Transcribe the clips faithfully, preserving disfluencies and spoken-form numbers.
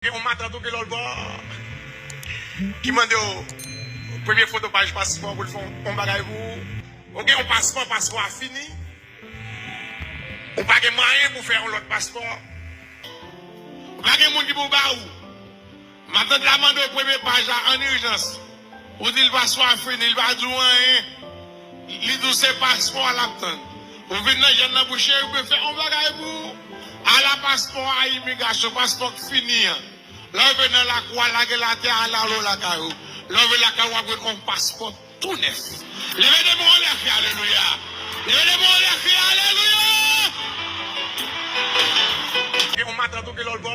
Gen yon matant ou gen lòt bò ki mande w premye foto paj paspò pou l fè yon bagay pou ou. Ou gen yon paspò, paspò a fini. Ou pa gen mwayen pou fè yon lòt paspò. Ou pa gen moun ki pou ba ou. Matant la mande w premye paj la an ijans. Ou di l paspò a fini, li pa di w anyen. Li di w se paspò a l ap tann. Ou vin nan jèn nan pou cheri, mwen fè yon bagay pou ou. Ala paspò a imigrasyon, paspò k fini an. Lè w rive nan lakou a, lage l atè, al ale w lakay ou. Lè w rive lakay ou, w ap jwenn yon paspò tou nèf. Leve de men w anlè, kri alelouya. Leve de men w anlè, kri alelouya. Gen yon matant ou gen lòt bò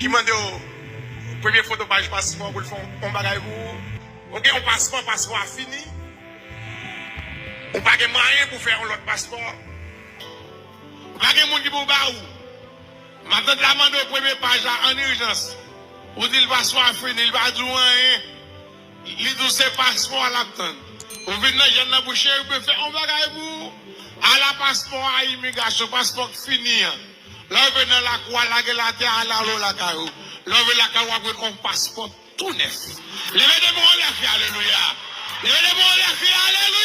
ki mande w premye foto paj paspò pou l fè yon bagay pou ou. Ou gen yon paspò, paspò a fini. Ou pa gen mwayen pou fè yon lòt paspò. Ou pa gen moun ki pou ba ou. Matant la mande w premye paj la an ijans. Ou di l paspò a fini, li pa di w anyen. Li di w se paspò a l ap tann. Ou vin nan jèn nan pou cheri, mwen fè yon bagay pou ou. Ala paspò a imigrasyon, paspò k fini an. Lè w rive nan lakou a, lage l atè, al ale w lakay ou. Lè w rive lakay ou, w ap jwenn yon paspò tou nèf. Leve de men w anlè, kri alelouya. Leve de men w anlè, kri alelouya.